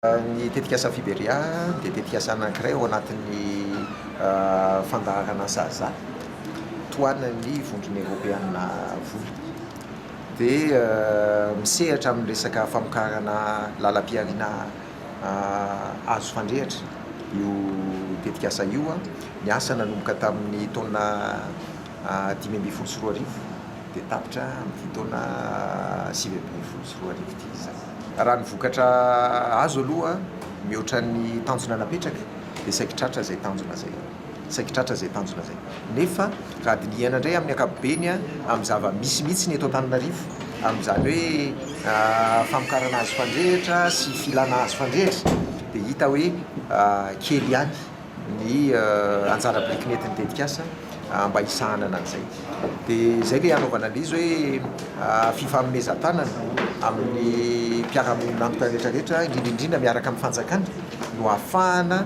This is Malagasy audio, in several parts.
Ny tetikasa Fiberia dia tetikasa anankiray ao anatin'ny fandaharanasa Aza, tohanan'ny Vondrona Eoropeana vola. Dia misehatra amin'ny resaka famokarana lalam-pihariana hazo fandrehitra io tetikasa io. Ny asa nanomboka tamin'ny taona 2015 dia tapitra amin'ity taona 2019 ity izany. Raha ny vokatra azo aloha mihoatra ny tanjona napetraka dia saiky tratra izay tanjona izay, saiky tratra izay tanjona izay. Nefa raha dinihana indray amin'ny ankapobeny amin'ny zava-misy mihitsy ny eto Antananarivo amin'izany hoe famokarana hazo fandrehitra sy filana hazo fandrehitra dia hita hoe kely ihany. ny anjara biriky nentin'ny tetikasa mba hisahanana an'izay. Dia izay ilay hanaovana an'ilay izy hoe fifanomezan-tanana amin'ny mpiara-monina rehetra rehetra, indrindra indrindra miaraka amin'ny fanjakana no ahafahana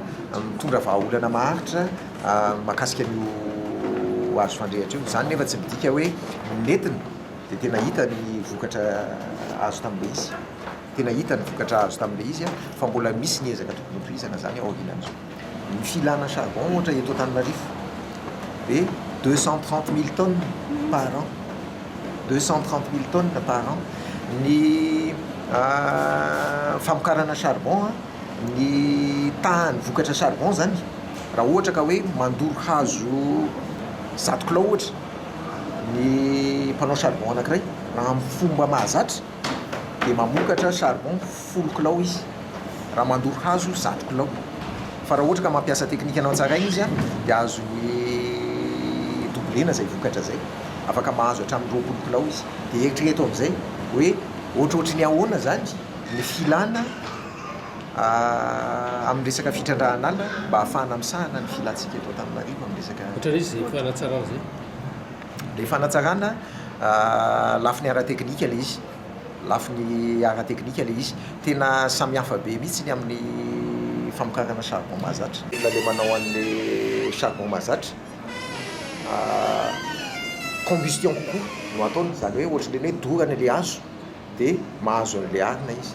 mitondra vahaolana maharitra mahakasika an'io hazo fandrehitra io. Izany nefa tsy midika hoe nentina dia tena hita ny vokatra azo tamin'ilay izy. Tena hita ny vokatra azo tamin'ilay izy fa mbola misy ny ezaka tokony hotohizana izany aorianan'izao. Ny filana charbon ohatra eto Antananarivo dia 230 000 tonnes par an, 230 000 tonnes par an. Ny famokarana charbon, ny tahan'ny vokatra charbon izany raha ohatra ka hoe mandoro hazo 100 kilao ohatra ny mpanao charbon anankiray raha amin'ny fomba mahazatra, dia mamokatra charbon 10 kilao izy raha mandoro hazo 100 kilao. Fa raha ohatra ka mampiasa teknika natsaraina izy dia azony doubler-na izay vokatra izay. Afaka mahazo hatramin'ny 20 kilao izy. Dia eritrereto amin'izay hoe ohatrohatry ny ahoana izany ny filana amin'ny resaka fitrandrahana ala mba hahafahana misahana ny filantsika eto Antananarivo amin'ny resaka. Ohatran'ny izy izay fanatsarana izay. Ilay fanatsarana, lafiny ara-teknika ilay izy, lafiny ara-teknika ilay izy. Tena samy hafa be mihitsy ny amin'ny famokarana charbon mahazatra. Olona ilay manao an'ilay charbon mahazatra, combustion kokoa no ataony, izany hoe ohatran'ireny hoe dorana ilay hazo dia mahazo an'ilay arina izy.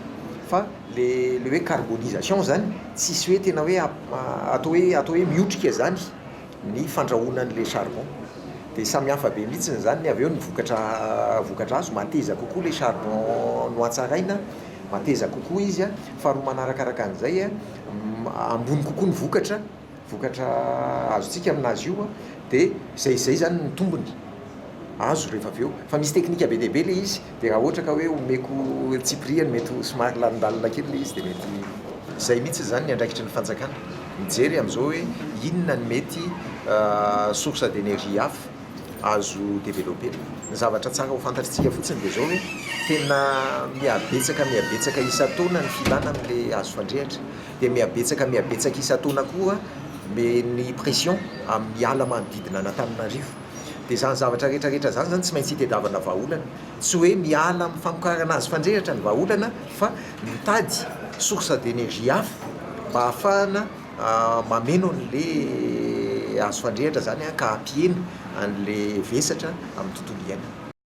Fa ilay ilay hoe carbonisation izany, tsisy hoe tena hoe atao hoe atao hoe miotrika izany. ny fandrahoana an'ilay charbon. Dia samy hafa be mihitsy izany ny avy eo ny vokatra vokatra azo, mateza kokoa ilay charbon nohatsaraina, mateza kokoa izy an, faharoa manarakaraka an'izay an, ambony kokoa ny vokatra, vokatra azontsika aminazy io an, dia izay izay izany ny tombony azo rehefa avy eo. Fa misy teknika be dia be ilay izy, dia raha ohatra ka hoe omeko tsipiriany mety ho somary lalindalina kely ilay izy dia mety. Izay mihitsy izany ny andraikitry ny fanjakana. Mijery amin'izao hoe inona ny mety source d'énergie hafa azo developper-na. Ny zavatra tsara ho fantatritsika fotsiny dia izao hoe tena mihabetsaka mihabetsaka isan-taona ny filana amin'ilay hazo fandrehitra. Dia mihabetsaka mihabetsaka isan-taona koa ny pression amin'ny ala manodidina an'Antananarivo. Dia izany zavatra rehetra rehetra izany izany tsy maintsy itadiavana vahaolana. Tsy hoe miala amin'ny famokarana hazo fandrehitra ny vahaolana fa mitady source d'énergie hafa mba hahafahana mameno an'le hazo fandrehitra zany ka hampihena an'le vesatra amin'ny tontolo iainana.